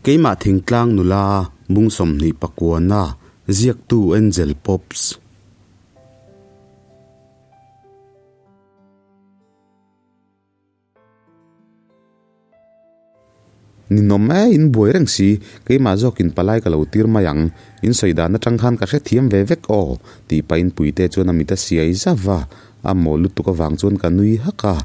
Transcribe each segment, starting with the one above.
Keimah thingtlang nula bung 29na ziaktu Angel Pops. Ninawm e, in buai reng si, keimah zawkin palai ka lo tir mai ang, in sawi dan atang khan ka hrethiam ve vek aw, tih pahin Puite chuan a mit a siai zauh va, a mawl lutuk avang chuan ka nui hak a.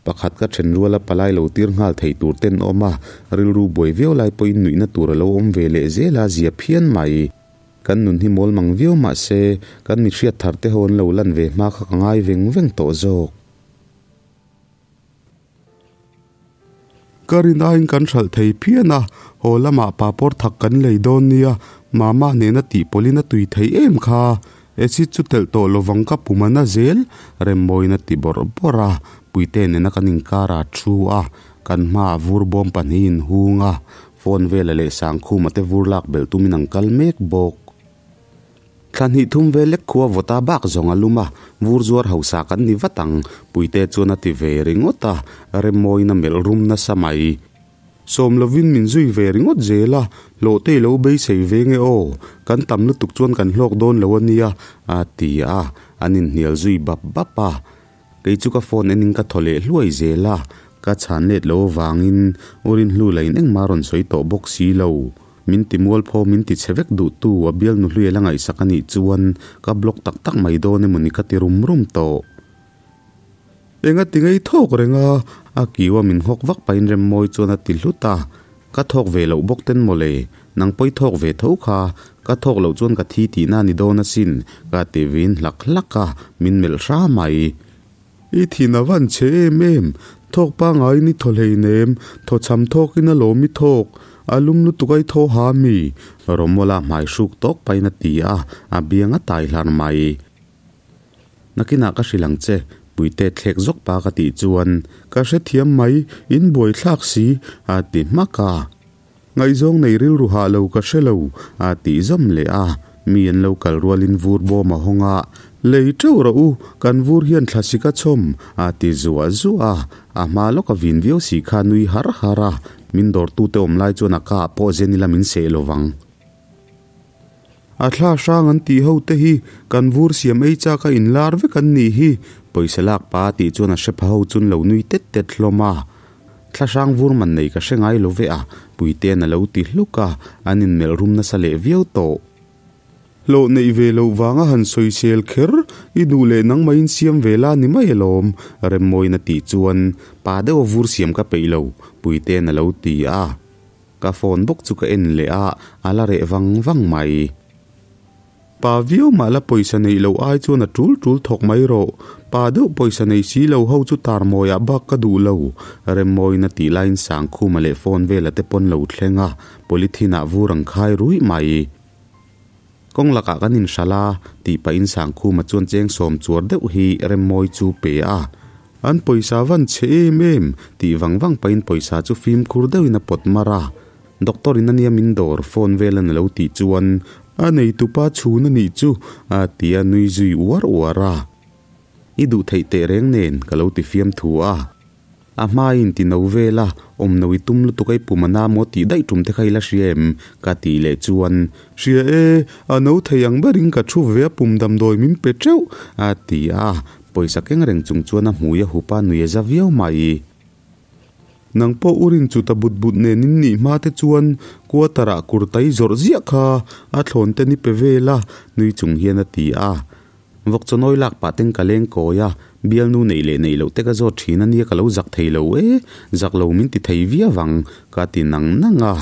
Pakhat ka then ruala palai lo tir nghal thei tur ten awm a, rilru buai viau lai pawhin nuihna tur a lo awm ve leh zel a, zia phian mai. Kan nun hi mawl mang viau mah se, kan mi hriat thar te ho an lo lan ve hma kha ka ngai veng veng tawh zawk. Ka rin aiin kan hralh thei phian a, haw lamah papawr thak kan lei dawn nia, mama nena tih pawlhin a tui thei em kha. Acid chu telh tawh lovang ka pum a na zel, Remmawiin a ti bawrh bawrh a, Puite nena kan inkar a thu a, kan hmaah vur bawm pahnihin hung a, phone vela leh Sangkhuma te vur lak belh tumin an kal mek bawk. Thla hnih thum vel lek khua vawta bak zawng a lum a, vur zuar hausa kan ni vat ang, Puite chuan a ti ve ringawt a, Remmawiin a melh rum nasa mai. Sawm lovin min zui ve ringawt zel a, hlawh te i lo beisei ve nge aw, kan tam lutuk chuan kan hlawk dawn lo a nia, a ti a, an inhnial zui bap bap a. Kei chu ka phone enin ka thaw leh hluai zel a, ka chhan let lo avangin u Rinhlu lain engmah rawn sawi tawh bawk si lo. Min ti mualpho min ti chhe vek duhtu a bialnu hlui a la ngaihsak a nih chuan ka block tak tak mai dawn emawni ka ti rum rum tawh. Enga ti ngei thawk reng a, a kiu a min nghawk vak pahin Remmawi chuan a ti hlut a, Ka thawk ve loh bawk ten mawle, nang pawi thawk ve tho kha, ka thawk loh chuan ka thi tihna a ni dawn asin, ka ti vin hlak hlak a, min melh hra mai. I thin a van che em em, thawk pangaiin i thaw hleinem, thaw chham thawkin a lawm i thawk, a lum lutuk a i thaw ha mi, Romawla hmai hruk tawk pahin a ti a, a biang a tai hlar mai. Nakinah ka hrilh ang che, Puite thlek zawk pa ka tih chuan ka hrethiam mai, in buaithlak si, a ti hmak a. Ngaihzawng nei rilru hah lo ka hre lo, a tih zawm leh a. Mi an lo kal rualin vur bawm a hawng a, Lei teuh rawh u, kan vur hian thlasik a chhawm, a ti zuah zuah a. A hma lawk a vin viau si kha nui har har a, min dawrtute awm lai chuan a ka ah pawh zen ila min seh lo vang. A thla hrang an tih ho te hi kan vur siam ei chak a inlar vek an nih hi, pawisa lak pa a tih chuan a hre pha ho chun lo nui tet tet hlawm a. Thla hrang vur man nei ka hre ngai lo ve a, Puitean a lo ti hluk a, an inmelh rum nasa leh viau tawh. Hlawh neih ve loh vanga han sawisel kher i duh leh nangmah in siam ve la ni mai alawm, Remmawiin a tih chuan pa deuh a vur siam ka peih lo, Puitean a lo ti a. Ka phone bawk chu ka en leh a, a la reh vang vang mai. Pa viau mah la pawisa neih loh ai chuan a tul tul thawk mai rawh. Pa deuh pawisa nei si lo ho chu tar mawiah bak ka duh lo. Remmawiin a tih laiin Sangkhuma leh phone vela te pawn lo thleng a, polythene ah vur ang khai ruih mai. Kawng lakah kan inhralh a, tih pahin Sangkhuma chuan cheng sawm chuar deuh hi Remmawi chu pe a. An pawisa van chhe em em, tih vang vang pahin pawisa chu fimkhur deuhin a pawt mar a. Doctor in ania min dawr phone vel an lo tih chuan a neitupa chhun a nih chu a ti a nui zui uar uar a. I duh theih teh reng nen ka lo ti fiamthu a. A hmaiin ti no vel a, awm no i tum lutuk a i pum a na maw tih daih tum te kha i la hria em? Ka tih leh chuan, Hria e, a no thei ang berin ka thu ve a pum damdawi min pe teuh, a ti a, pawisa keng reng chung chuan a hmui a hup a nui a za viau mai. Nang pawh u rin chuta but but nen in nih hma te chuan quarter ah kurtai zawrh ziah kha a thlawn te ni pe vel a, nui chung hian a ti a. Vawk chawnawi lak pah ten ka leng kawi a, bialnu neih leh neih loh te ka zawt thin a nia ka lo zak thei lo e, zak lo min ti thei viau ang, ka ti nang nang a.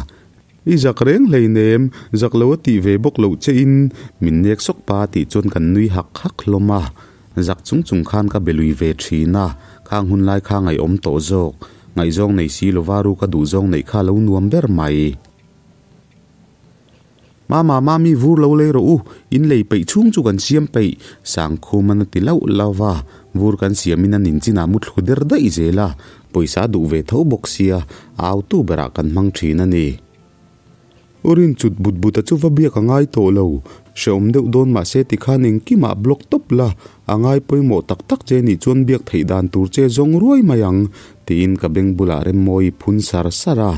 I zak reng hleinem, zak lo a tih ve bawk loh che in min nek sawk pa tih chuan kan nui hak hak hlawm a. Zak chung chung khan ka be lui ve thin a, khang hun lai kha ngaihawm tawh zawk, ngaihzawng nei si lova ru ka duhzawng neih kha lo nuam ber mai. Mama, mami vur lo lei rawh u, in lei peih chhung chu kan siam peih, Sangkhuman a ti lauh lauh va, vur kan siamin a ninchinah mu thlu der daih zel a, pawisa duh ve tho bawk sia, a autu berah kan hmang thin a ni. U rin chut but but a chu va biak a ngai tawh lo, hrehawm deuh dawn mah se tikhan engkimah block tawp la, a ngai pawimawh tak tak che nih chuan biak theih dan tur che zawng ruai mai ang, tiin ka beng bulah Remmawii phun sar sar a.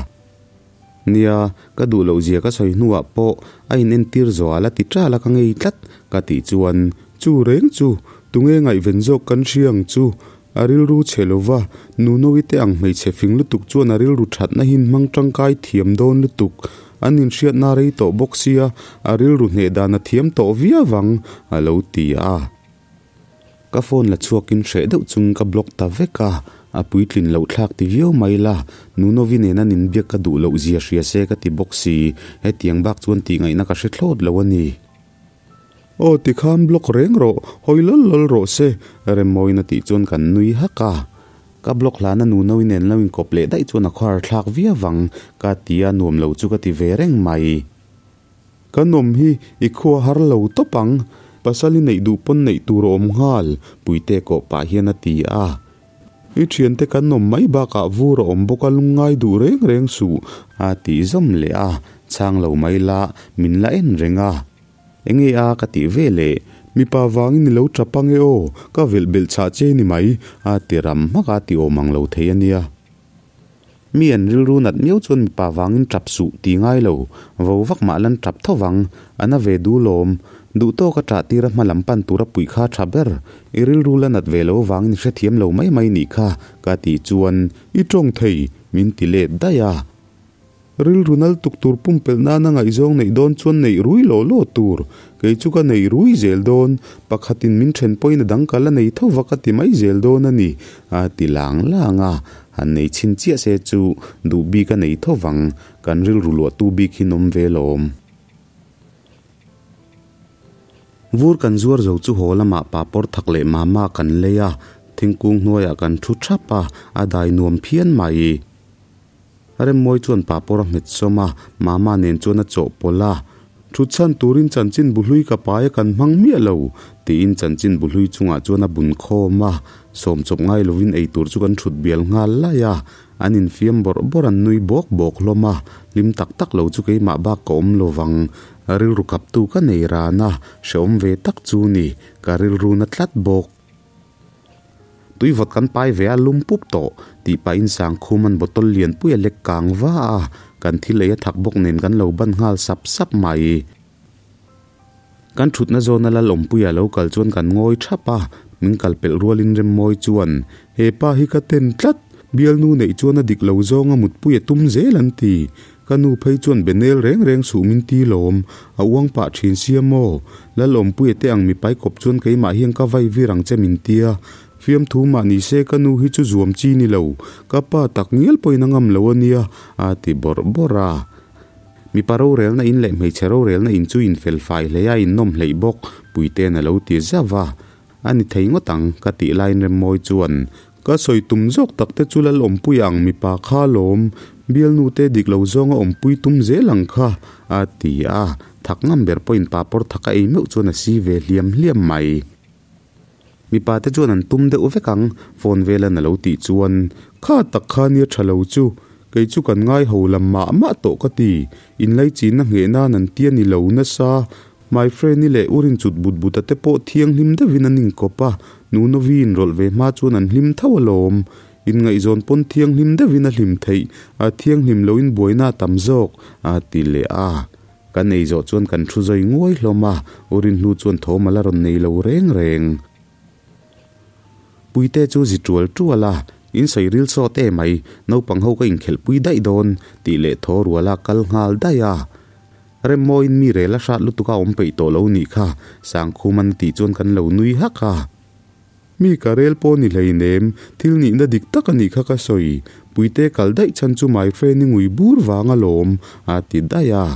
Nia, ka duh loh zia ka sawi hnuah pawh a in entir zawh a la ti ṭal a ka ngei tlat ka tih chuan chu reng chu tunge ngaihven zawk kan hria ang chu a rilru chhe lova Nunoite te ang hmeichhe fing lutuk chuan a rilru thatna hi hmang tangkai thiam dawn lutuk an inhriatna rei tawh bawk sia a rilru hneh dan a thiam tawh viau ang a lo ti a. Ka phone la chhuakin hreh deuh chung ka block ta vek a, a puitlin loh thlak ti viau mai la, Nunovi nen an inbiak ka duh loh zia hria se ka ti bawk si, hetiang bak chuan tih ngaihna ka hre thlawt lo a ni. Aw tikhan block reng rawh, hawi lawl lawl rawh se, Remmawiin a tih chuan kan nui hak a. Ka block hlana Nunovi nen lo inkawp leh daih chuan a khawhar thlak viau ang, ka ti a, nuam lo chu ka ti ve reng mai. Kan awm hi i khua har lo tawp ang, pasal i neih duh pawn neih tur a awm nghal, Puite kawh pah hian a ti a. I thiante kan awm mai bakah vur a awm bawk a lungngai duh reng reng suh, a tih zawm leh a, chhang lo mai la, min la en reng a. Enge a ka tih ve leh, mipa vangin i lo tap ange aw, ka velh belh chhah che ni mai, a ti ram hmak a ti awm ang lo thei a nia. Mi an rilru nat miau chuan mipa vangin tap suh ti ngai lo, vo vak mah lan tap tho vang, a na ve du lawm. Duh tawk a ṭah tir a hma lam pan tura puih kha a ṭha ber. I rilru la nat ve lo vangin i hrethiam lo mai mai nih kha, ka tih chuan i ṭawng thei, min ti let daih a. Rilru nal tuk tur pumpelh nana ngaihzawng neih dawn chuan neih rui law law tur. Kei chu ka neih rui zel dawn. Pakhatin min then pawhin a dang ka la nei tho va ka ti mai zel dawn a ni, a ti lang lang a. Han nei chhin chiah se chu duh bik a nei tho vang. Kan rilru luahtu bik hi nawm ve lawm. Vur kan zuar zo chu haw lamah papawr thak leh mama kan lei a. Thingkung hnuaiah kan thu thap a, a dai nuam phian mai. Remmawi chuan papawr a hmet sawm a, Mama nen chuan a chawhpawlh a. Thut chhan turin chanchin buhlui ka pai a kan hmang miah lo, tiin chanchin buhlui chungah chuan a bun khawm a. Sawm chawp ngai lovin ei tur chu kan thut bial nghal laih a, an infiam bawrh bawrh an nui bawk bawk hlawm a, hlim tak tak lo chu keimah bak ka awm lo vang. Rilru kaptu ka nei ran a, hrehawm ve tak chu ni, ka rilru na tlat bawk. Tui vawt kan pai ve a lum pup tawh tih pahin Sangkhuman bottle lian pui a lek kang va a, kan thil ei a thak bawk nen kan lo ban nghal sap sap mai. Kan thutna zawna Lalawmpuia lo kal chuan kan ngawi thap a, min kal pelh rualin Remmawi chuan, He pa hi ka ten tlat, bialnu neih chuan a dik lo zawnga mutpui a tum zel an ti. Ka nu phei chuan be nel reng reng suh min ti lawm, a uang pah thin sia maw? Lalawmpuia te ang mipai kawp chuan keimah hian ka vai vir ang che min tia. Fiamthu mah ni se ka nu hi chu zuam chi ni lo, ka pa tak ngial pawhin a ngam lo a nia, a ti bawrh bawrh a. Mipa rorelna in leh hmeichhe rorelna in chu in fel fai hle a, in nawm hleih bawk, Puite'n a lo ti zauh a. A ni thei ngawt ang, ka tih laiin Remmawi chuan, Ka sawi tum zawk tak te chu Lalawmpuia ang mipa kha lawm, bialnu te dik lo zawnga awmpui tum zel ang kha, a ti a. Thak ngam ber pawhin papawr thak a ei meuh chuan a si ve hliam hliam mai. Mipa te chuan an tum deuh vek ang, phone velan a lo tih chuan, Kha tak kha nia tha lo chu, kei chu kan ngai ho lam mah mah tawh ka ti, inlaichinna ngheh nan an tia ni lo nasa, My friend-i leh u rinchut but but a te pawh thianghlim deuhin an inkawp a, Nunovi inrawlh ve hma chuan an hlim tho alawm. Inngaihzawn pawn thianghlim deuhin a hlim theih, a thianghlim loin buaina a tam zawk, a ti leh a. Kan ei zawh chuan kan thu zawi nguai hlawm a, u Rinhlu chuan thawm a la rawn nei lo reng reng. Puite chu zi tual tual a, in sawi ril sawt e mai, naupang ho ka inkhelhpui daih dawn, tih leh thaw rual a kal nghal daih a. Remmawiin mi rel a hrat lutuk a awm peih tawh lo nih kha, Sangkhuman a tih chuan kan lo nui hak a. Mi ka rel pawh ni hleinem, thil nihna dik tak a nih kha ka sawi. Puite kal daih chhan chu my friend i ngui bur vang alawm, a ti daih a.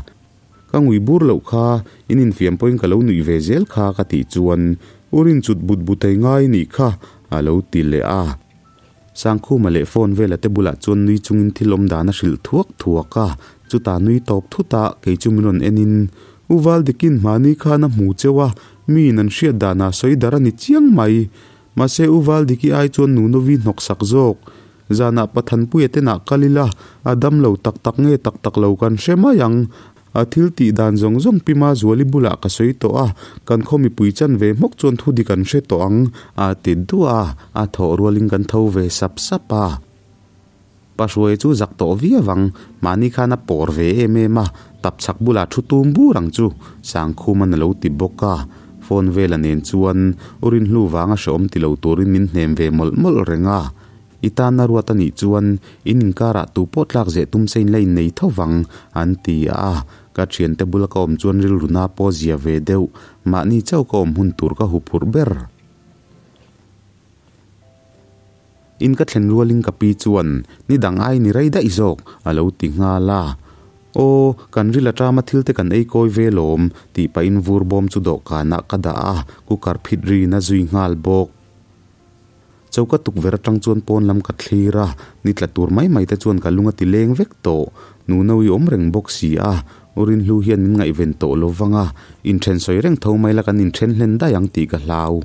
Ka ngui bur loh kha, in infiam pawhin ka lo nuih ve zel kha ka tih chuan u rinchut but but ei ngai nih kha, a lo ti leh a. Sangkhuma leh phone vela te bulah chuan nui chungin thil awm dan a hrilh thuak thuak a, chutah nui tawp thut a, kei chu min rawn en in, U Valdikin hmani khan a hmu cheu a, miin an hriat danah sawi dar a ni chiang mai. Mahse U Valdiki ai chuan Nunovi hnawk sak zawk. Zanah Pathanpuia tenah kal ila, a dam lo tak tak nge tak tak lo kan hre mai ang. A thil tih dan zawng zawng Pima Zuali bulah ka sawi tawh a, kan khaw mipui chan ve hmawk chuan thu dik an hre tawh ang, a ti duah a, a thawh rualin kan tho ve sap sap a. Pa Hruaia chu zak tawh viau ang, mahni khan a pawr ve em em a, tapchhak bulah thu tum bur ang chu, Sangkhuman a lo ti bawk a. Phone vela nen chuan U Rinhlu vanga hrehawm ti lo turin min hnem ve mawlh mawlh reng a. I tan a ruat a nih chuan in inkarah tu pawh tlak zeh tum se in la innei tho vang, an ti a. Ka thiante bula ka awm chuan rilru na pawh zia ve deuh, mahni chauh ka awm hun tur ka huphurh ber. In ka thlen rualin ka pi chuan, Ni dang ai ni rei daih zawk, a lo ti nghal a. Aw, kan ril atama thil te kan ei kawi ve lawm, tih pahin vur bawm chu dawhkanah ka dah a, cooker phit rin a zui nghal bawk. Choka tukverh atang chuan pawn lam ka thlir a, ni tla tur mai mai te chuan ka lung a ti leng vek tawh. Nuno i awm reng bawk si a, U Rinhlu hian min ngaihven tawh lo vang a, inthen sawi reng tho mai la kan inthen hlen daih ang tih ka hlau.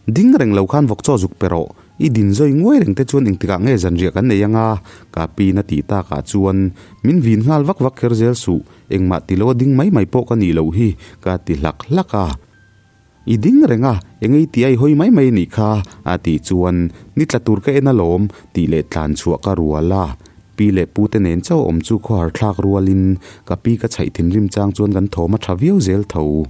Ding reng lo khan vawk chaw zuk pe rawh, i din zawi nguai reng te chuan engtikah nge zanriah kan nei anga? Ka pi na tih takah chuan min vin nghal vak vak kher zel suh, engmah ti lo a ding mai mai pawh ka nih loh hi ka ti hlak hlak a. I ding reng a, eng ei tih a i hawi mai mai nih kha a tih chuan ni tla tur ka en alawm tih leh tlan chhuah ka rual a. Pi leh pu te nen chauh awm chu khawhar thlak rualin ka pi ka chhaih thinrim chang chuan kan thawm a tha viau zel tho.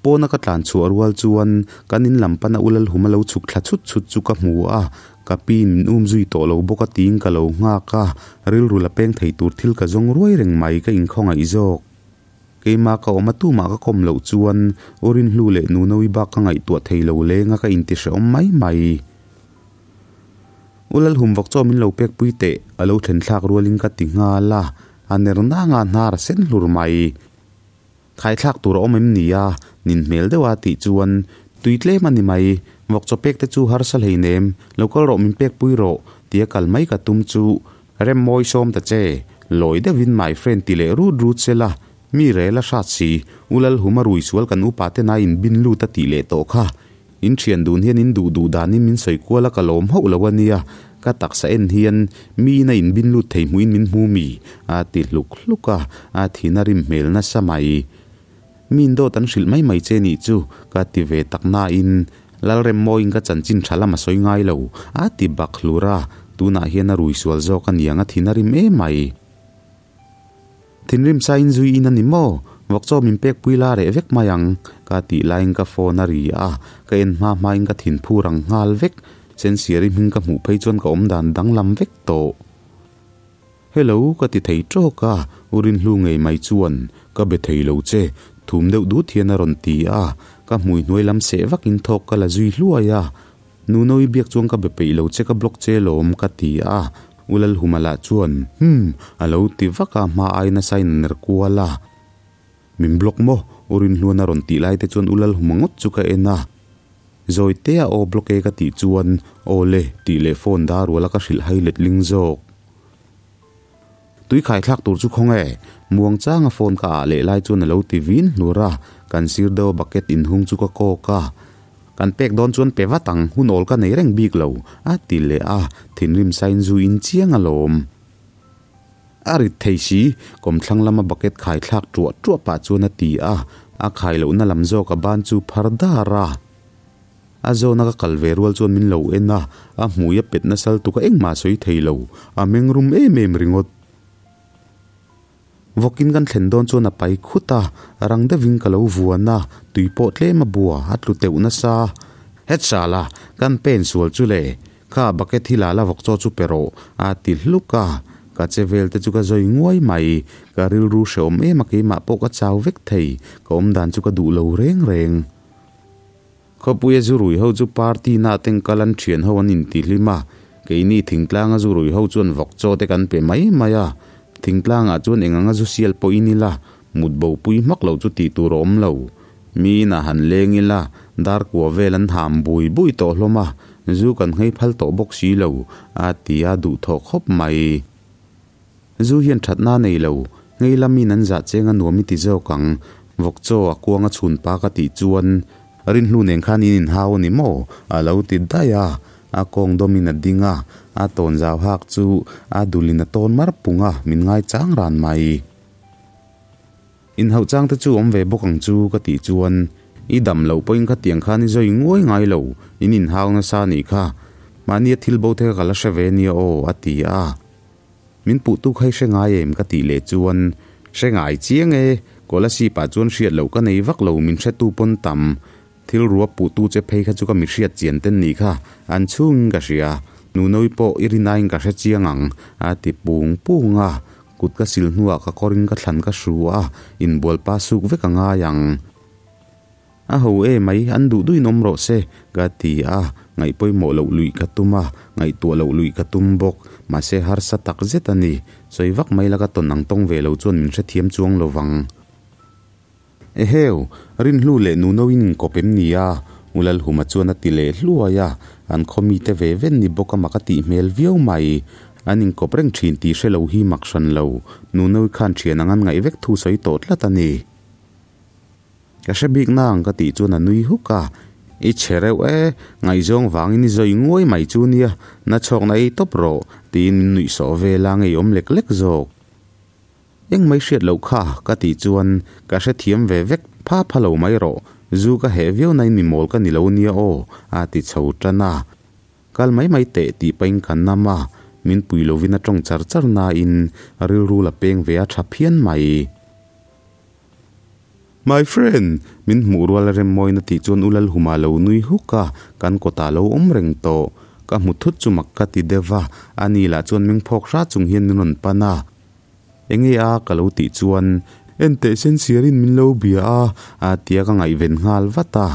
Pawna ka tlan chhuah rual chuan kan in lam pana u Lalhuma lo chhuk thla chhut chhut chu ka hmu a, ka pi min um zui tawh lo bawk a tiin ka lo nghak a, rilru la peng thei tur thil ka zawng ruai reng mai ka inkhawngaih zawk. Keimah ka awm a tumah ka kawm loh chuan u Rinhlu leh Nunoui bak ka ngaihtuah thei lo leng a ka intihrehawm mai mai. U Lalhum vawk chaw min lo pek pui teh a lo thlen thlak rualin ka ti nghal a, a ner nanga hnar a sen hlur mai. Khaithlak tur a awm em ni a? Nin hmel deuh a tih chuan, Tui tlem a ni mai, vawk chaw pek te chu harsa hleinem, lo kal rawh min pek pui rawh, tia kal mai ka tum chu, Rem mawi sawm ta che, lawi deuhin my friend ti leh rut rut se la, mi rel a hrat si, U Lalhuma rui sual kan upa te nai in bin lut a tih leh tawh kha. In thian dun hian in duh duh danin min sawi kual a ka lawm hauh lo a nia, ka taksa en hian mi ina in bin lut thei hmuhin min hmu mi? a ti hluk hluk a, a thin a rim hmel nasa mai. Mi in dawt an hrilh mai mai che nih chu ka ti ve tak nain Lalremmawiin ka chanchin tha lam a sawi ngai lo a ti bak hlur a, tunah hian a rui sual zawk a niang a thin a rim em mai. Thinrim sa in zui in a ni maw? Vawk chaw min pek pui la reh vek mai ang ka tih laiin ka phone a ri a, ka en hma hmain ka thin phur ang nghal vek. Sensiari hming ka hmuh phei chuan ka awmdan danglam vek tawh. Hello ka ti thei tawk a, U Rinhlu ngei mai chuan ka be thei lo che, thum deuh dut hian a rawn ti a, ka hmui hnuai lam seh vakin thawk ka la zui hluai a. Nuno i biak chuan ka be peih lo che ka block che lawm ka ti a, U Lalhuma lah chuan Humm a lo ti vak a hma ai nasa in a ner kual a. Min block maw? U Rinhluan a rawn tih lai te chuan U Lalhuma ngawt chu ka en a. Zawi te a aw block e ka tih chuan Aw le tih leh phone dar rual a ka hrilh hai letling zawk. Tui khaithlak tur chu khaw nge? Muangchanga phone ka ah leh lai chuan a lo ti vin hlur a, kan sir deuh a bucket inhung chu ka kawk a. Kan pek dawn chuan pe vat ang, hun awl ka nei reng bik lo, a ti leh a, thinrim sain zu in chiang alawm. A rit thei si, kawmthlang lama bucket khaithlak ṭuah ṭuah pah chuan a ti a, a khai lohna lam zawk a ban chu phar dar a. A zawna ka kal ve rual chuan min lo en a, a hmui a pet nasal tuk a engmah a sawi thei lo, a meng rum em em ringawt. Vawkin kan thlen dawn chuan a pai khut a, rang deuhin ka lo vuan a, tui pawh tlem a bua, a tlu teuh nasa. Hetchala, kan pen sual chu le, kha bucket hi la la vawk chaw chu pe rawh, a ti hluk a, ka che vel te chu ka zawi nguai mai, ka rilru hrehawm em a keimah pawh ka chau vek thei, ka awmdan chu ka duh lo reng reng. Khawpuia zu rui ho chu party na teng kal an thian ho an intihlim a, keini thingtlanga zu rui ho chuan vawk chaw te kan pe mai mai a, thingtlangah chuan eng anga zu sial pawh in ila, mut bo pui hmak lo chu tih tur a awm lo. Mi inah han leng ila, dar kua vel an ham bui bui tawh hlawm a, zu kan nghei phal tawh bawk si lo, a ti a duhthawh khawp mai. Zu hian thatna a nei lo, ngei lamin an zah cheng a nuam i ti zawk ang, vawk chaw a kuang a chhun pa ka tih chuan Rinhlu nen khan in inhau a ni maw? a lo ti daih a, a kawng dawmin a ding a, a tawn zau hak chu a dulin a tawn mar pung a, min ngai chang ran mai. Inhauh chang te chu awm ve bawk ang chu ka tih chuan, I dam loh pawhin khatiang khan i zawi nguai ngai lo, in inhau nasa a nih kha. Mahnia thil bo te kha ka la hre ve nia aw, a ti a. Min puhtu kha i hre ngai em? ka tih leh chuan, Hre ngai chiang e, Kolasib ah chuan hriat loh ka nei vak lo, min hretu pawn tam. Thil rua puhtu che phei kha chu ka mi hriat chian ten nih kha, an chhungin ka hria. Nunawi pawh i rinaiin ka hre chiang ang, a ti pung pung a. Kut ka sil hnuah ka kawrin ka thlan ka hru a, inbual pa suk vek a ngai ang. A ho e mai, an duh duhin awm rawh se, ka ti a, ngaih pawimawh loh luih ka tum a, ngaihtuah loh luih ka tum bawk. Mahse harsa tak zet a ni. Sawi vak mai la ka tawn ang tawng ve lo chuan min hrethiam chuang lo vang. Eheu, Rinhlu leh Nunoin inkawp em ni a? Ulalhuma chuan a ti leh hluai a, an khaw mite ve ven ni bawk a mak a tih hmel viau mai. An inkawp reng thin tih hre lo hi mak hran lo. Nunoi khan thian ang an ngaih vek thu sawi tawh tlat a ni. Ka hre bik nang ka tih chuan a nui huk a, I chhe reuh e, ngaihzawng vangin i zawi nguai mai chu nia, na chhawkna ei tawp rawh, tiin min nuih sawh vel a, ngeiawm lek lek zawk. Engmai hriat loh kha ka tih chuan ka hrethiam ve vek pha pha lo mai rawh, zu ka heh viau nain mi mawl ka ni lo nia aw, a ti chho tan a. Kal mai mai teh tih pahin ka nam a, min pui lovin a tawng char char nain rilru la peng ve a tha phian mai. My friend! Min hmuh rual a rem mawina tih chuan U Lalhuma lo nui huk a, kan kawtah lo awm reng tawh. Ka hmu thut chu mak ka ti deuh va, ani lah chuan meng phawk hra chung hian min rawn pan a. Enge a? Ka lo tih chuan Enteh sensiarin min lo bia a, a tia ka ngaihven nghal vat a.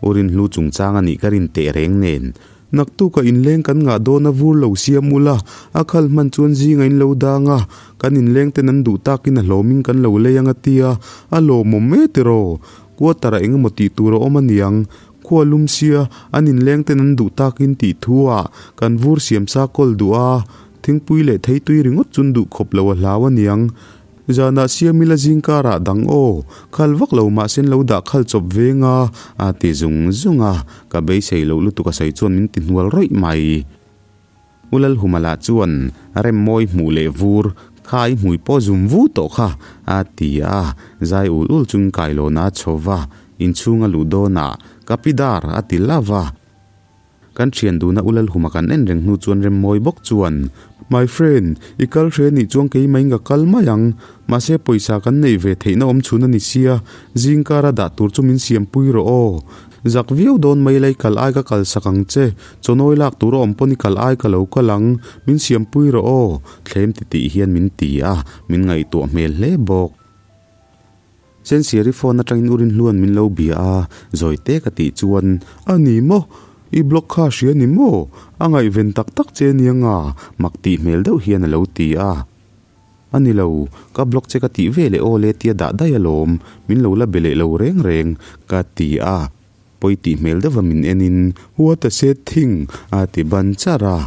U Rinhlu chungchang a nih ka rin teh reng nen. Naktuka inleng kan ngah dawn a vur lo siam ula, a khal hman chuan zinga in lo dang a, kan inleng ten an duh takin a hlawmin kan lo lei ang a tia, a lawmawm e tiraw? Quarter ah engemaw tih tur a awm aniang, khua lum sia, an inleng ten an duh takin tih thu ah kan vur siam sa kawl duh a, thingpui leh theitui ringawt chun duh khawp lo a hlau aniang. Zanah siam ila zing karah dang aw, khal vak lo mahse an lo dah khal chawp veng a, a ti zung zung a, ka beisei loh lutuk a sawi chuan min ti hnual rawih mai. U Lalhumala chuan rem mawi hmuh leh vur, kha i hmui pawh zum vu tawh kha, a ti a, zai ul ul chungin kailawna a chho va, inchhung a luh dawnah, Ka pi dar, a ti love a. Kan thian duna U Lalhuma kan en reng hnu chuan Remmawi bawk chuan, My friend, i kal hre nih chuan keimah in ka kal mai ang. Mahse pawisa kan neih ve theihna awm chhun a ni sia, zing kara dah tur chu min siampui rawh aw. Zak viau dawn mai la i kal ai ka kal sak ang che, chawnawi lak tur a awm pawn i kal ai ka lo kal ang, min siampui rawh aw, thlem titih hian min ti a, min ngaihtuah hmel hle bawk. Sensiari phone atangin U Rinhluan min lo bia a, zawi te ka tih chuan, A ni maw? I blog kha hria ni maw? A ngaihven tak tak che ania nga, mak tih hmel deuh hian a lo ti a. A ni lo, ka blog che ka tih ve leh aw le tia dah daih alawm, min lo la be leh lo reng reng, ka ti a. Pawi tih hmel deuha min enin, What a sad thing, a ti ban charh a.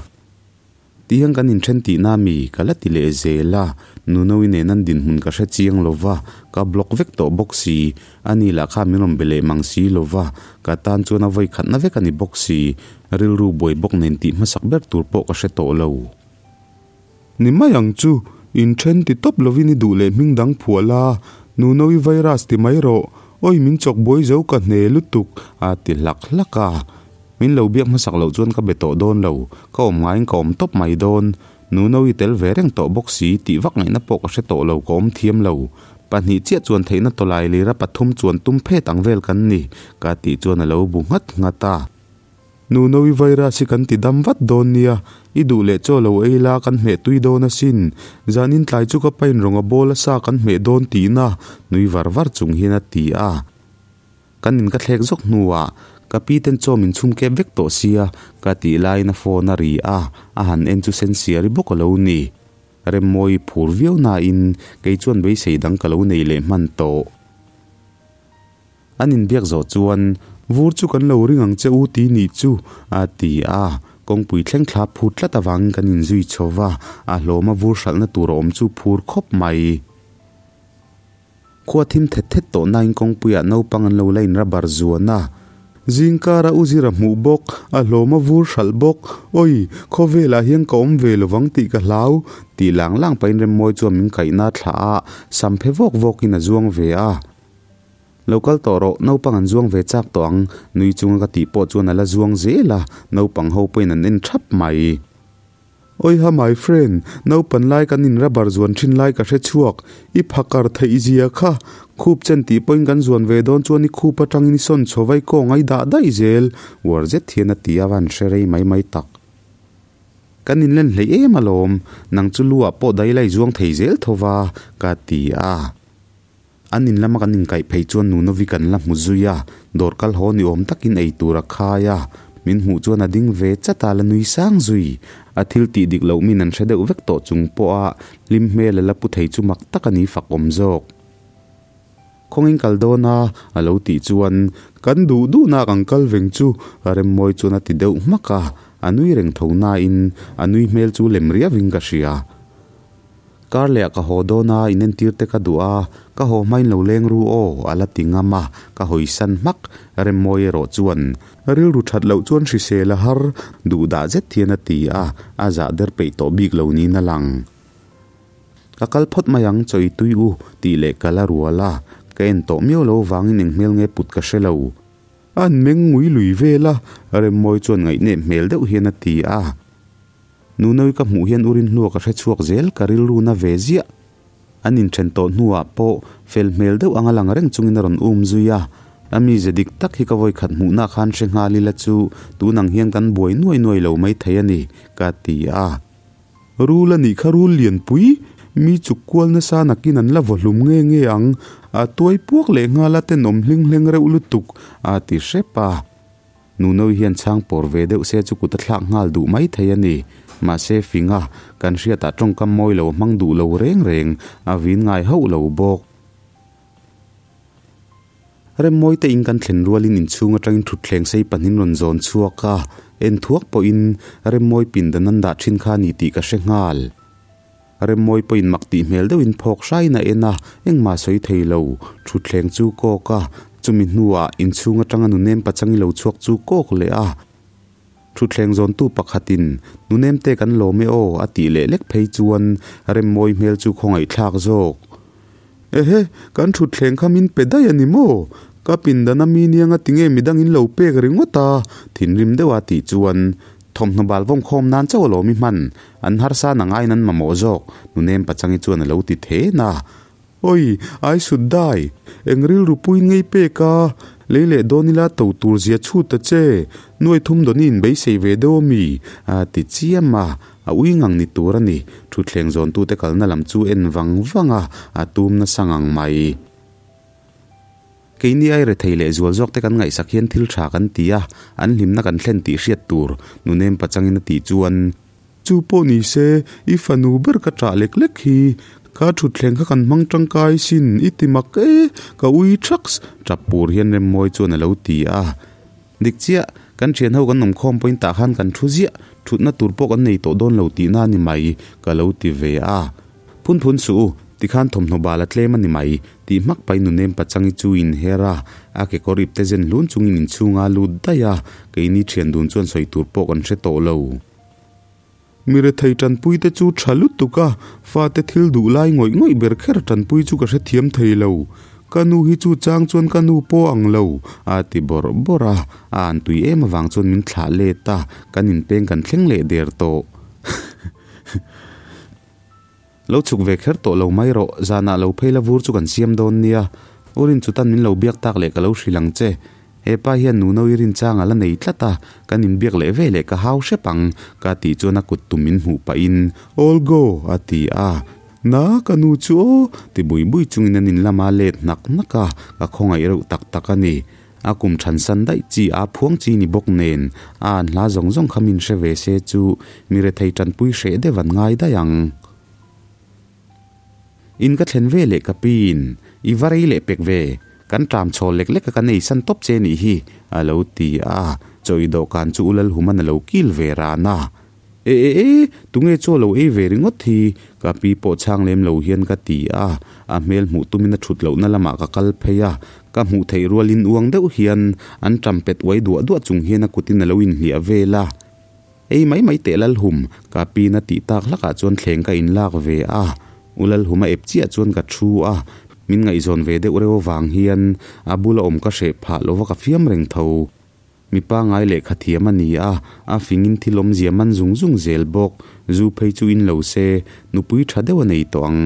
Tihian kan inthen tihna mi ka la ti leh zel a, Nunoui nen an dinhmun ka hre chiang lo va, ka block vek tawh bawk si. Ani lah kha min rawn be leh mang si lo va, ka tan chuan a vawi khatna vek a ni bawk si. Rilru buai bawk nen tih hmasak ber tur pawh ka hre tawh lo. Ni mai ang chu, inthen ti tawp lovin i duh leh hming dang phuah la, Nunoui virus ti mai rawh, awi min chawk buai zo ka hne lutuk, a ti hlak hlak a. Min lo biak hmasak loh chuan ka be tawh dawn lo, ka awm ngaiin ka awm tawp mai dawn. Nuno i tel ve reng tawh bawk si tih vak ngaihna pawh ka hre tawh lo ka awm thiam lo. Pahnih chiah chuan theihna tawlai lira pathum chuan tum phet ang vel kan ni, ka tih chuan a lo bu nghat nghat a. Nuno i virus hi kan ti dam vat dawn nia, i duh leh chaw lo ei la kan hmeh tui dawn asin. Zanin tlai chu ka pain rawnga bawla sa kan hmeh dawn tihna, nui var var chung hian a ti a. Kan in ka thlek zawk hnuah ka pi ten chaw min chhum kep vek tawh sia ka tih laiin a phone a ri a, a han en chu sensiari bawk a lo ni. Remmawi phur viau nain kei chuan beisei dang ka lo nei leh hman tawh. An inbiak zawh chuan vur chu kan lo ring ang che u ti nih chu a ti a, kawngpui thleng thla phut tlat avangin kan inzui chho va, a hlawma vur hralhna tur a awm chu phur khawp mai. Khua thim thet thet tawh nain kawngpuiah naupang an lo la in rubber zuan a. Zingkara u zira hmuh bawk, a hlawm a vur hralh bawk, Awi, khawvelah hian ka awm ve lovang tih ka hlau, tih lang lang pahin Remmawi chuan min kaihna thlah a, sam phe vawk vawkin a zuang ve a. Lo kal tawh rawh, naupang an zuang ve chak tawh ang, nui chunga ka tih pawh chuan a la zuang zel a, naupang ho pawhin an en thap mai. Awiha my friend, naupan lai kan in rubber zuan thin lai ka hre chhuak, i phakar theih zia kha, khup chen tih pawhin kan zuan ve dawn chuan i khup atangin i sawn chho vai kawng a i dah daih zel, uar zet hian a ti a van hre rei mai mai tak. Kan in len hleih em alawm, nang chu lu ah pawh dai lai zuang thei zel tho va, ka ti a. An in lama kan inkaih phei chuan Nunovi kan la hmu zui a, dawr kal haw ni awm takin ei tur a khai a, min hmuh chuan a ding ve chat a la nui sang zui. A thil tih dik loh min an hre deuh vek tawh chung pawha hlim hmel a la pu thei chu mak tak a ni fak awm zawk. Khawngin kal dawn a, a lo tih chuan kan duh duhna kan kal veng chu Remmawi chuan a ti deuh hmak a, a nui reng tho nain a nui hmel chu lem riauin ka hria. Kar leh ah ka haw dawn a, inentir te ka duh a, ka haw hmain lo leng ru aw, a la ti ngam a, ka hawisan hmak. Remmawi erawh chuan rilru that loh chuan hrisel a har duh dah zet hian a ti a, a zah der peih tawh bik lo niin a lang. Ka kal phawt mai ang, chawi tui u, tih leh ka la rual a, ka en tawh miau lo vangin eng hmel nge put ka hre lo. An meng ngui lui vel a, Remmawi chuan ngaihnep hmel deuh hian a ti a. Nunawi ka hmuh hian urin hlua ka hre chhuak zel ka rilru na ve ziah. An inthen tawh hnuah pawh fel hmel deuh anga lang reng chungin a rawn um zui a. A mize dik tak hi ka vawikhat hmuhna khan hre nghal ila chu tun ang hian kan buai nuai nuai lo mai thei a ni, ka ti a. Rul a nih kha rul lianpui, mi chuk kual nasa nakin an la vaw hlum nge nge ang, a tuai puak leh nghal a tenawm hling hleng reuh lutuk, a ti hrep a. Nunawi hian chhang pawr ve deuh se chu kut a thlak nghal duh mai thei a ni. Mahse finga kan hriatah tawngkam mawi lo a hmang duh lo reng reng, a vin ngai hauh lo bawk. Remmawi te in kan thlen rualin inchhung atangin thutthleng sei pahnin rawn zawn chhuak a, en thuak pawhin Remmawi pindan an dah thin kha a ni tih ka hre nghal. Remmawi pawhin mak tih hmel deuhin phawk hraiin a en a, engmah sawi thei lo. Thutthleng chu kawk a, chumi hnuah inchhung atanga nunem pachang i lo chhuak chu kawk leh a. Thutthleng zawntu pakhatin, Nunem te kan lawm e aw, a tih leh lek phei chuan Remmawi hmel chu khawngaihthlak zawk. Ehe, kan thutthleng kha min pe daih a ni maw? Ka pindan a mi nianga tinge midang in lo pek ringawt a? Thinrim deuha tih chuan thawmhnaw bal vawm khawm nan chauh alawm i hman. An harsa na ngaiin an mamawh zawk, Nunem Pachangi chuan a lo ti then a. Oi, I should die! Eng rilru puiin ngei pek a, lei leh dawn ila to tur zia chhut ta che, nuai thum dawn i inbeisei ve deuh a mi? a ti chiam a. A ui ngang ni tur a ni. Thutthleng zawntute kalna lam chu en vang vang a, a tum nasa ngang mai. Keini ai rethei leh zual zawk te kan ngaihsak hian thil tha kan ti a, an hlimna kan thlen tih hriat tur, Nunem pachangin a tih chuan. Chu pawh ni se, i fanu ber ka ṭah lek lek hi. Kha thutthleng kha kan hmang tangkai sin, i ti mak e, ka ui ṭhaks, ṭap pur hian Remmawi chuan a lo ti a. Dik chiah, kan thian ho kan awm khawm pawhin tah khan kan thu ziah, thutna tur pawh kan nei tawh dawn lo tihna a ni mai, ka lo ti ve a. Phun phun suh u, tikhan thawmhnaw bal a tlem a ni mai, tih hmak pahin nunem pachangi chu inher a, a kekawr ip te zen hlun chungin inchhunga a lut daih a, keini thian dun chuan sawi tur pawh kan hre tawh lo. Mi rethei tanpui te chu tha lutuk a, fate thil duh lai ngawih ngawih ber kher tanpui chu ka hrethiam thei lo. Ka nu hi chu chang chuan ka nu pawh ang lo, a ti bawrh bawrh a, a an tui em avang chuan min thlah let a, kan inpeng kan thleng leh der tawh. Lo chhuk ve kher tawh lo mai rawh, zanah lo phei la vur chu kan siam dawn nia. U Rin chutan min lo biak tak leh ka lo hrilh ang che. He pa hian nuno i rinchang a la nei tlat a, kan inbiak leh ve leh ka hau hrep ang, ka tih chuan a kut tum min hmuh pahin, All go! a ti a. Na, ka nu chu aw! ti bui bui chungin an in lama let hnak hnak a, ka khawngaih reuh tak tak a ni. A kum than san daih chi a phuang chi ni bawk nen, a an hla zawng zawng kha min hre ve se chu mi rethei tanpui hreh deuh an ngai daih ang. In ka thlen ve leh ka piin, I va rei leh pek ve, kan ṭam chhawl lek lek a kan ei san tawp che nih hi, a lo ti a, chawi dawhkan chu U Lalhuman a lo kil ve ran a. E e e, tunge chaw lo ei ve ringawt hi? Ka pi pawh chhang lem lo hian ka ti a, a hmel hmuh tumin a ṭhut lohna lamah ka kal phei a, ka hmuh theih rualin uang deuh hian an ṭampet uai duah duah chung hian a kutin a lo inhliah vel a. Ei mai mai teh Lalhum, ka piin a tih tak hlakah chuan thleng ka inlak ve a, U Lalhum a ep chiah chuan ka ṭhu a. Min ngaihzawn ve deuh reuh avang hian a bula awm ka hreh phah lova ka fiam reng tho. Mi pangngai lehkha thiam a ni a, a fingin thil awmzia man zung zung zel bawk. Zu phei chu in lo se, nupui tha deuh a nei tawh ang.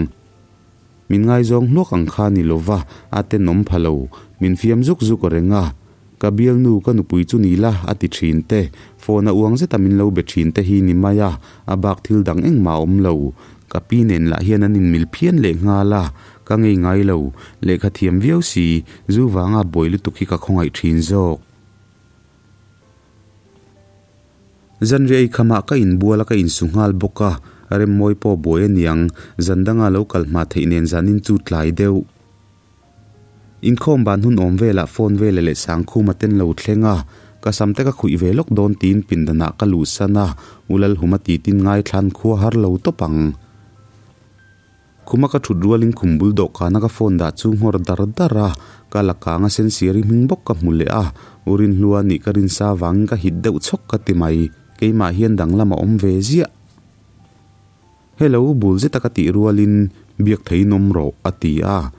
Min ngaizawng hluak ang kha ni lova, a tenawm pha lo. Min fiam zuk zuk reng a. Ka bialnu, ka nupui chu ni la, a ti thin te. Phone a uang zeta min lo be thin te hi ni mai a, a bak thil dang engmah a awm lo. Ka pi nen lah hian an inmil phian leh nghal a, ka ngei ngai lo. Lehkha thiam viau si, zu vanga buai lutuk hi ka khawngaih thin zawk. Zanriah ei khamah ka inbual a ka insu nghal bawk a, Remmawi pawh buai a niang, zan danga lo kal hma theih nen zanin chu tlai deuh. Inkhawm ban hun awm velah phone vela leh Sangkhuma ten lo thleng a, ka sam te ka khuih ve lawk dawn tiin pindanah ka luhsan a, U Lalhuma titin ngaithlan khua har lo tawp ang. Khuma ka thut rualin khum bul dawhkana ka phone dah chu nghawr dar dar a, ka la kang a sensiari hming bawk ka hmu leh a, U Rinhlua nih ka rinsa vangin ka hit deuh chhawk ka ti mai, keimah hian danglam a awm ve ziah. Hello bul zeta ka tih rualin biak theiin awm rawh a ti a,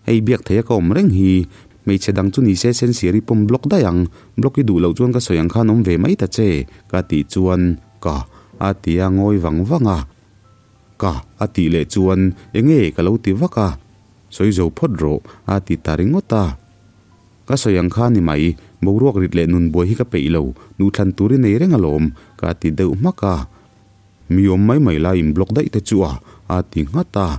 hei biak theia ka awm reng hi, hmeichhe dang chu ni se sensiari pawm block daih ang, block i duh loh chuan ka sawi ang khan awm ve mai ta che ka tih chuan ka a ti a ngawi vang vang a. Ka a tih leh chuan enge ka lo ti vak a, sawi zo phawt rawh a ti ta ringawt a. Ka sawi ang kha ni mai, boruak rit leh nun buai hi ka peih lo, duhthlan tur i nei reng alawm ka ti deuh hmak a. Mi awm mai mai lai in block daih te chu a a ti nghat a.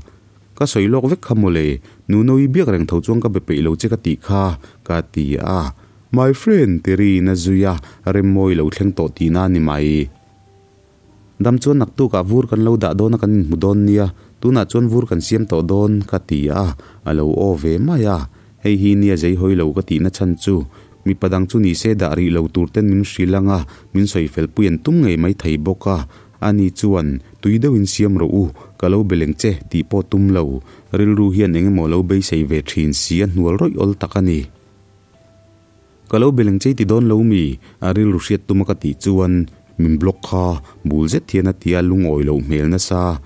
Ka sawi lawk vek kha mawle, Nuno-i biak reng tho chuan ka be peih lo che ka tih kha ka ti a. My friend ti riin a zui a, Remmawi lo thleng tawh tihna a ni mai. Dam chuan naktukah vur kan lo dah dawn a kan inhmu dawn nia, tunah chuan vur kan siam tawh dawn ka ti a, a lo aw ve mai a. Hei hi nia zei hawi lo ka tihna chhan chu, mipa dang chu nise dah rih lo tur ten min hrilh ang a, min sawi fel pui an tum ngei mai thei bawk a. Ani chuan, Tui deuhin siam rawh u, ka lo be leng che tih pawh tum lo. Rilru hian eng emaw lo beisei ve thin si a hnual rawih awl tak a ni. Ka lo beleng chei ti dawn lo mi? A rilru hriat tuma ka tih chuan min block kha bul zet hian a ti a lungawi loh hmel nasa.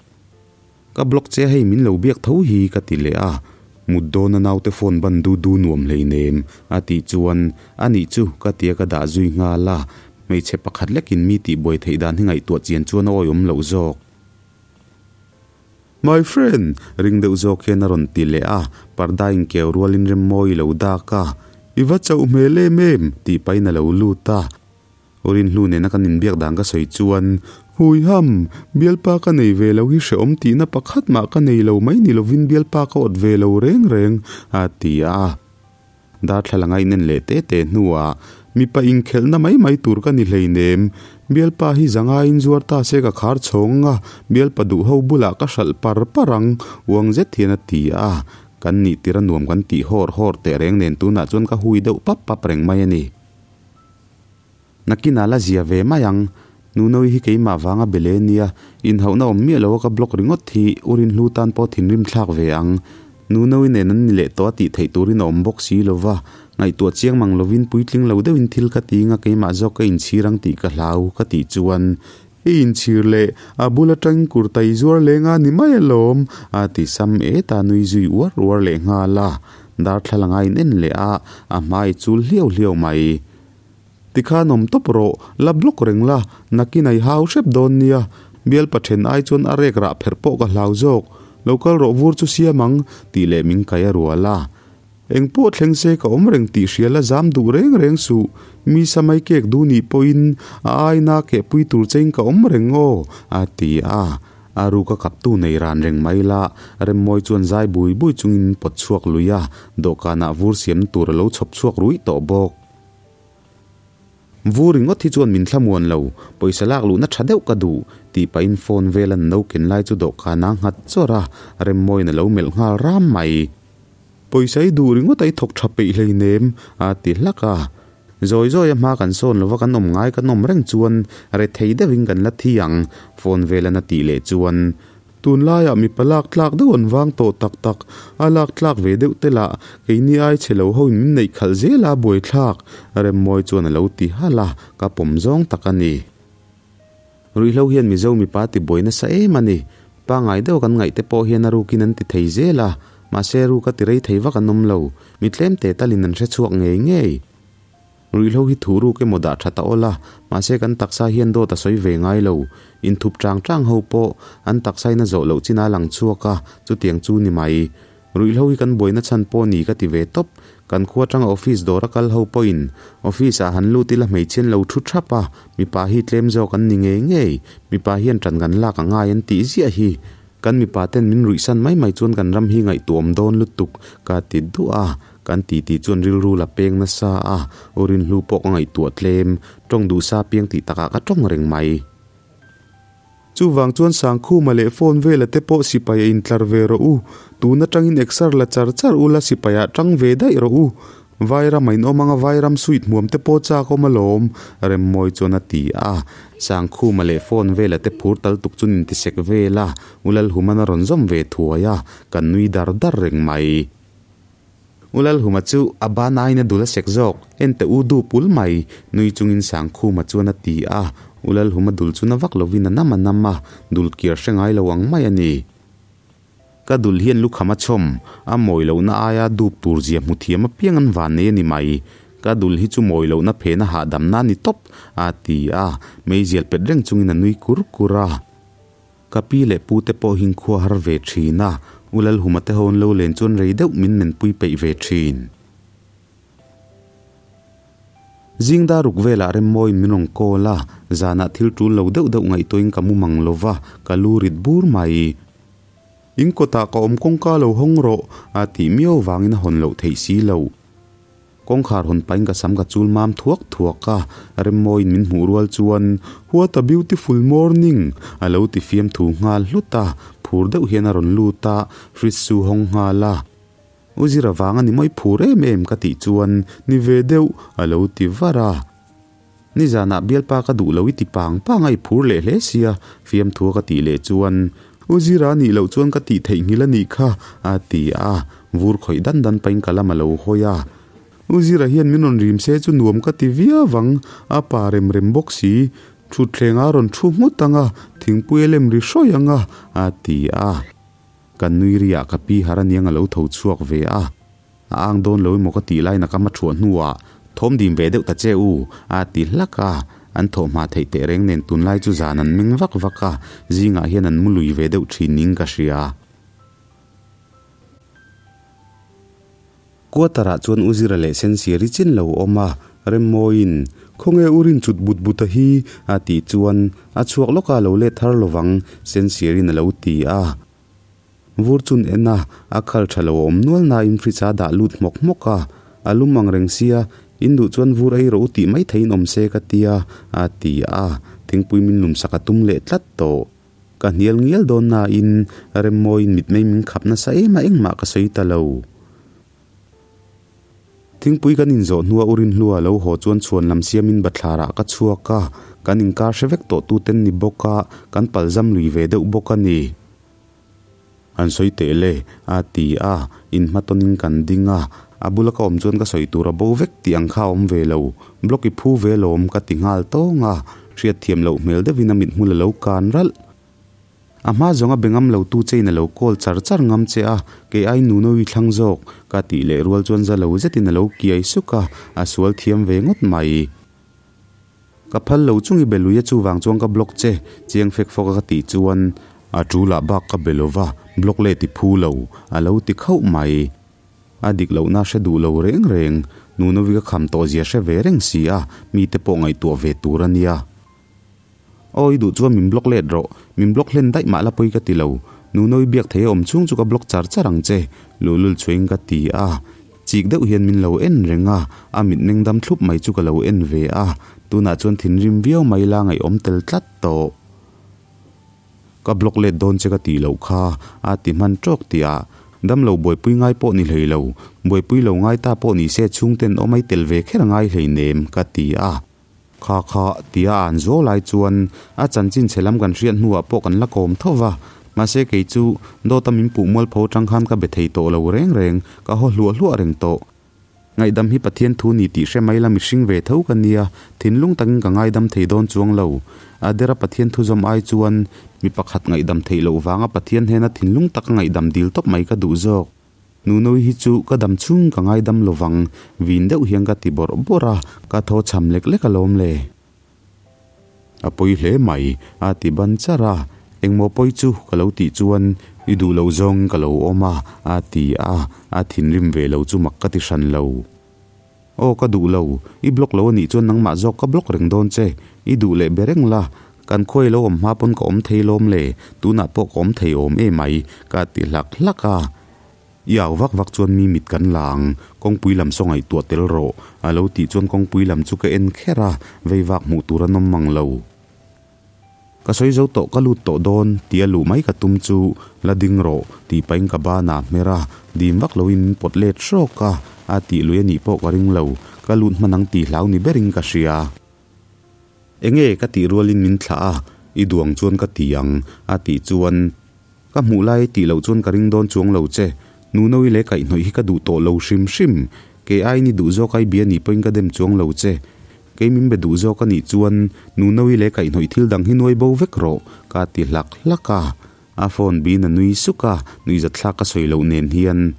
Ka block che hei min lo biak tho hi ka ti leh a, mut dawna naute phone ban du du nuam hleinem a tih chuan a nih chu ka tia ka dah zui nghal a, hmeichhe pakhat lekin mi tihbuai theih dan hi ngaihtuah chian chuan a awihawm loh zawk. My friend! Ring deuh zawk hian a rawn ti leh a, parda inkeu rualin Remmawi lo dak a, I va chauh hmel em em! tih pahin a lo lut a. Rinhlu nena kan inbiak dan ka sawi chuan, Hui ham! Bialpa ka nei ve lo hi hrehawm tihna pakhat mah ka nei lo mai ni lovin bialpa ka awt ve lo reng reng, a ti a. Darthlalang a inen leh te te hnuah, Mipa inkhelhna mai mai tur ka ni hleinem. Bialpa hi zangaiin zuar ta se ka khar chhawng ang a, bialpa duh ho bulah ka hralh par par ang, uang zet hian a ti a. Kan nih tir a nuam kan tih hawr hawr teh reng nen tunah chuan ka hui deuh pap pap reng mai a ni. Nakinah la zia ve mai ang. Nunoui hi keimah vanga be le nia, inhauhna awm miah lo a ka block ringawt hi U Rinhlu tan pawh thinrim thlak ve ang. Nunoui nen an ni leh tawh a tih theih turin a awm bawk si lo va, ngaihtuah chiang mang lovin puitling lo deuhin thil ka ti nga keimah zawk ka inchhir ang tih ka hlau ka tih chuan I inchhir leh a bul atangin kurta i zuar leng a ni mai alawm a ti sam et a nui zui uar uar leh nghal a, darthlalang a in en leh a, a hmai chul hliau hliau mai. Tikhan awm tawp rawh, la block reng la, nakin a i hau hrep dawn nia. Bialpa then ai chuan a rek rah pherh pawh ka hlau zawk. Lo kal rawh vur chu siam ang, tih leh min kai a rual a. Eng pawh thleng se ka awm reng tih hria la zam duh reng reng suh. Mi samai kek duh nih pawhin a aina kehpui tur chein ka awm reng aw, a ti a. A ruka kaptu nei ran reng mai la, Remmawi chuan zai bui bui chungin pawt chhuak lui a, dawhkanah vur siamna tur a lo chhawp chhuak ruih tawh bawk. Vu ringawt hi chuan min thlamuan lo, pawisa lak luhna tha deuh ka duh, tih pahin phone vel an no ken lai chu dawhkan a nghat chawrh a, Remmawiin a lo melh nghal ram mai. Pawisa i duh ringawt a i thawk tha peih hleinem, a ti hlak a. Zawi zawi a hma kan sawn lova kan awm ngai kan awm reng chuan rethei deuhin kan la thi ang, phone vel an a tih leh chuan Tunlaiah mipa lak tlak deuh an vang tawh tak tak, a lak tlak ve deuh te lah keini ai chhe lo hoin min neih khalh zel a buaithlak, Remmawi chuan a lo ti halh a, ka pawm zawng tak a ni. Ruihhlo hian Mizo mipa ti buai nasa em a ni. Pangngai deuh kan ngaih te pawh hian a rukin an ti thei zel a. Mahse ru ka ti rei thei vak an awm lo. Mi tlem te talin an hre chhuak ngei ngei. Ruihhlo hi thu ruk emaw dah tha ta awl a, mahse kan taksa hian dawt a sawi ve ngai lo. Inthup chang chang ho pawh an taksain a zawh loh chin a lang chhuak a, chutiang chu ni mai. Ruihhlo hi kan buaina chhan pawh ni ka ti ve tawp. Kan khua atanga office dawra kal ho pawhin office ah han lut ila hmeichhe an lo thu thap a, mipa hi tlem zawk an ni ngei ngei. Mipa hian tan kan lak a ngai an tih ziah hi. Kan mipa ten min ruihsan mai mai chuan kan ram hi ngaihtuahawm dawn lutuk ka ti duah a. Kan titi chuan rilru la peng nasa a, u Rinhlu pawh ka ngaihtuah tlem, tawng duh sa piang tih takah ka tawng reng mai. Chuvang chuan Sangkhuma leh phone vela te pawh sipai a intlar ve rawh u, tun atangin exer la char char ula sipai ah tang ve daih rawh u. Vairam a inawm anga vairam suit hmuam te pawh chak awm alawm, Remmawi chuan a ti a. Sangkhuma leh phone vela te phur tal tuk chuan intisek vel a, U Lalhuman a rawn zawm ve thuai a, kan nui dar dar reng mai. U Lalhuma chu a ban aiin a dul a sek zawk, en teh u du pul mai, nui chungin Sangkhuma chuan a ti a. U Lalhuma dul chu na vak lovin a nam a nam a, dul kiar hre ngai lo ang mai a ni. Ka dul hian lukham a chhawm, a mawi lohna aia dup tur zia hmu thiam apiang an van nei a ni mai. Ka dul hi chu mawi lohna phena hahdamna a ni tawp, a ti a, meizial pet reng chungin a nui kur kur a. Ka pi leh pu te pawh hin khua har ve thin a, U Lalhuma te ho an lo len chuan rei deuh min menpui peih ve thin. Zing dar ruk velah Remmawiin min rawn call a, zanah thil tul lo deuh deuh ngaihtuahin ka mu mang lo va, ka lu rit bur mai. In kawtah ka awm kawngka lo hawng rawh, a tih miau vangin a hawn loh theih si lo. Kawngkhar hawn pahin ka sam ka chul mam thuak thuak a, Remmawiin min hmuh rual chuan, What a beautiful morning! a lo ti fiamthu nghal hlut a, phur deuh hian a rawn lut a, fridge chu hawng nghal a. U Zira vang a ni mawi phur em em ka tih chuan, Ni ve deuh, a lo ti var a. Nizanah bialpa ka duh lo i ti pang pang a i phur leh hle sia, fiamthua ka tih leh chuan, U Zira nih loh chuan ka tih theihnghilh a nih kha, a ti a, vur khawih dan dan pahin ka lam a lo hawi a. U Zira hian min rawn rim se chu nuam ka ti viau ang, a pa rem rem bawk si, thutthleng a rawn thu nghut ang a, thingpui a lem ri hrawih ang a, a ti a. Ka nui riah ka pi har aniang a lo tho chhuak ve a. A ang dawn lo emaw ka tih lai nakam a thuah hnuah thawm dim ve deuh ta che u, a ti hlak a. An thawh hma theih teh reng nen tunlai chu zan an meng vak vak a, zingah hian an mu lui ve deuh thin ning ka hria. Quarter-ah chuan U Zira leh Sensiari chin lo awm a, Remmawiin, Khawnge U Rin chut but but a hi? a tih chuan a chhuak lawk a lo let thar lovang, Sensiari'n a lo ti a. Vur chun en a, a khal tha lo a awm nual nain fridge a dah lut hmawk hmawk a, a lum ang reng sia, in duh chuan vur ei rawh u tih mai theiin awm se ka tia, a ti a, thingpui min lum sak a tum leh tlat tawh. Ka hnial ngial dawn nain Remmawiin mitmei min khap nasa em a engmah ka sawi ta lo. Thingpui kan inzawh hnua u Rinhlua lo haw chuan chhuan lam siamin bathlarah ka chhuak a, kan inkar hre vek tawh tuten ni bawk a, kan palzam lui ve deuh bawk a ni. An sawi teh le, a ti a, inhmatawnin kan ding a, a bula ka awm chuan ka sawi tur a bo vek tih ang kha a awm ve lo, block i phu ve lawm ka ti nghal tawng a, hriatthiam loh hmel deuhin a mithmul a lo kan ralh. A hma zawnga be ngam lo tu chein a lo call char char ngam che a, kei ai Nuno i thlang zawk, ka tih leh rual chuan za lo zetin a lo kiai suk a, a sual thiam ve ngawt mai. Ka phal lo chung i be lui a chuvang chuan ka block che, chiang fek fawk a ka tih chuan a tulah bak ka be lova, block leh ti phu lo, a lo ti khauh mai. A dik lohna hre duh lo reng reng, Nunovi ka kham tawh zia hre ve reng si a, mite pawh ngaihtuah ve tur a nia. Aw i duh chuan min block let rawh, min block hlen daih mah la pawi ka ti lo, Nunoi biak thei a awm chhung chu ka block char char ang che, luhlul chhuain ka ti a, chik deuh hian min lo en reng a, a mitmeng dam thlup mai chu ka lo en ve a, tunah chuan thinrim viau mai la ngaihawm tel tlat tawh. Ka block let dawn che ka tih loh kha, a ti hman tawk tih ah, damlo buaipui ngai pawh ni hlei lo, buaipui lo ngai ta pawh ni se chhungten awm ai tel ve kher a ngai hleinem, ka ti a. Kha kha tia an zuau lai chuan a chanchin chhe lam kan hriat hnuah pawh kan la kawm tho va, mahse kei chu dawta min puh mualpho atang khan ka be thei tawh lo reng reng, ka haw hluah hluah reng tawh. Ngaihdam hi Pathian thu ni tih hre mai la mihring ve tho ka nia, thinlung takin ka ngaidam thei dawn chuang lo. A dera Pathian thu zawm ai chuan mi pakhat ngaihdam theih loh vanga Pathian hnena thinlung taka ngaihdam dil tawp mai ka duh zawk. Nunoi hi chu ka dam chhung ka ngaidam lovang, vin deuh hian ka ti bawrh bawrh a, ka thaw cham lek lek alawm le. A pawi hle mai, a ti ban char a, engmaw pawi chu ka lo tih chuan i duh loh zawngin ka lo awm a, a ti a, a thinrim ve lo chu mak ka ti hran lo. Aw ka duh lo, i block lo anih chuan nangmah zawk ka block reng dawn che, i duh leh be reng la, kan khuai lo awm hma pawn ka awm thei lawm le, tunah pawh ka awm thei awm e mai, ka ti hlak hlak a. I au vak vak chuan mi mit kan la ang, kawngpui lam saw ngaihtuah tel rawh, a lo tih chuan kawngpui lam chu ka en kher a, vei vak hmuh tur an awm mang lo. Ka sawi zo tawh ka lut tawh dawn tia luh mai ka tum chu la ding rawh tih pahin ka ban ah hmer a, dim vak loin min pawt let hrawk a, a tih lui anih pawh ka ring lo, ka lut hman ang tih hlau ni berin ka hria. Enge ka tih rualin min thlah a, i duang chuan ka ti ang a tih chuan ka hmuh lai tih loh chuan ka ring dawn chuang lo che, Nunoui leh kaihhnawih hi ka duh tawh lo hrim hrim, kei aiin i duh zawk ai bia nih pawhin ka dem chuang lo che, Kei min be duh zawk a nih chuan Nunoui leh kaihhnawih thil dang hi nuai bo vek rawh, ka ti hlak hlak a. A phone bin a nui suk a, nuihzatthlak ka sawi loh nen hian.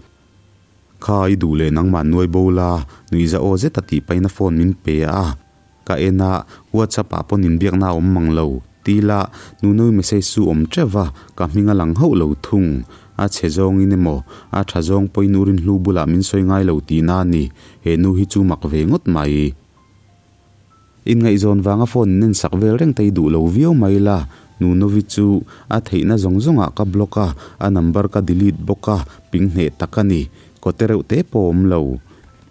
Kha i duh leh nangmah nuai bo la, nuihza aw zet a tih pahin a phone min pe a. Ka en a, WhatsApp ah pawn inbiakna a awm mang lo. Ti la, Nunoui message chu awm teuh va, ka hming a lang hauh lo thung. A chhe zawngin emaw, a tha zawng pawhin u Rinhlu bulah min sawi ngai lo tihna a ni. He nu hi chu mak ve ngawt mai. Inngaihzawn vanga phone in en sak vel reng te i duh lo viau mai la, Nunovi chu a theihna zawng zawngah ka block a, a number ka delete bawk a, ping hneh tak a ni. Kawte reuh te pawh awm lo.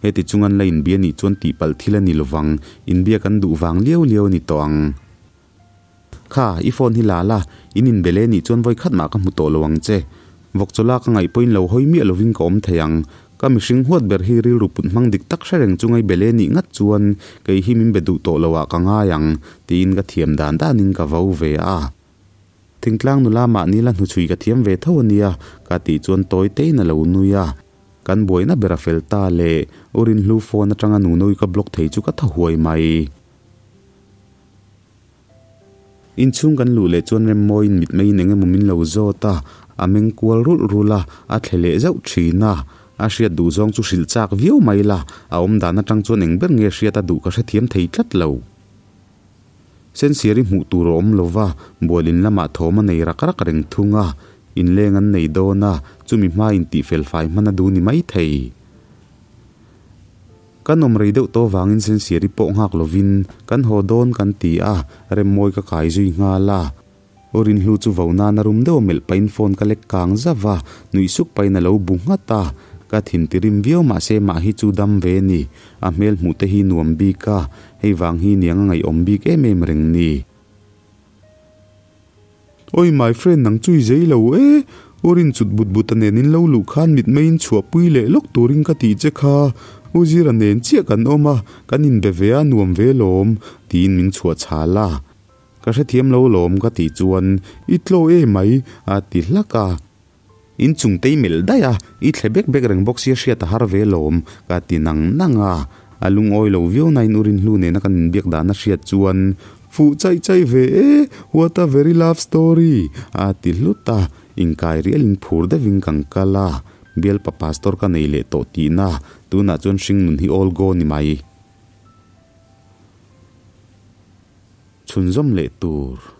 Heti chung an la inbia nih chuan tihpalh thil a ni lovang, inbia kan duh vang liau liau a ni tawh ang. Kha, i phone hi la la, in inbe leh nih chuan vawi khat mah ka hmu tawh lo ang che. Vawkchawla ka ngaih pawhin lo hawi miah lovin ka awm thei ang. Ka mihring huat ber hi rilru put hmang dik tak hre reng chunga i be leh nih ngat chuan kei hi min be duh tawh lo ah ka ngai ang, tiin ka thiam dan danin ka vo ve a. Thingtlang nula mahni la hnuchhui ka thiam ve tho a nia, ka tih chuan tawi tein a lo nui a. Kan buaina ber a fel ta le, U Rinhlu phone atanga Nunui ka block thei chu ka tha huai mai. Inchhung kan luh leh chuan Remmawiin mitmeiin eng emaw min lo zawt a, a meng kual rulh rulh a, a thle leh zauh thin a. A hriat duh zawng chu hrilh chak viau mai la, a awm dan atang chuan eng ber nge hriat a duh ka hrethiam thei tlat lo. Sensiari hmuh tur a awm lo va, bualin lamah thawm a nei rak rak reng thung a, inleng an nei dawn a, chumi hmain tihfel fai hman a duh ni maithei. Kan awm rei deuh tawh vangin Sensiari pawh nghak lovin kan haw dawn kan ti a, Remmawi ka kai zui nghal a. Aw Rinhlu chu vo nan a rum deuh a melh pahin phone ka lek kang zauh a, nuih suk pahin a lo bu nghat a. Ka thin ti rim viau mahse mah hi chu dam ve ni. A hmel hmuh te hi nuam bik a, hei vang hi niang a ngaihawm bik em em reng ni. Oi my friend nang chu i zei lo e, u rin chut but but a nen in lo luh khan mitmei in chhuah pui leh lawk turin ka tih che kha, u Zira nen chiah kan awm a, kan inbe ve a nuam ve lawm, tiin min chhuah chhal a. Ka hrethiam lo lawm ka tih chuan i tlaw e mai a ti hlak a. In chung tei melh daih a, i thle bek bek reng bawk sia hriat a har ve lawm, ka ti nang nang a. A lungawi lo viau nain u Rinhlu nena kan inbiak dan a hriat chuan, Fuh chaih chaih ve e, what a very love story, a ti hlut a. Inkai rialin phur deuhin kan kal a, bialpa pastor ka nei leh tawh tihna, tunah chuan hringnun hi all go ni mai. Chhunzawm leh tur.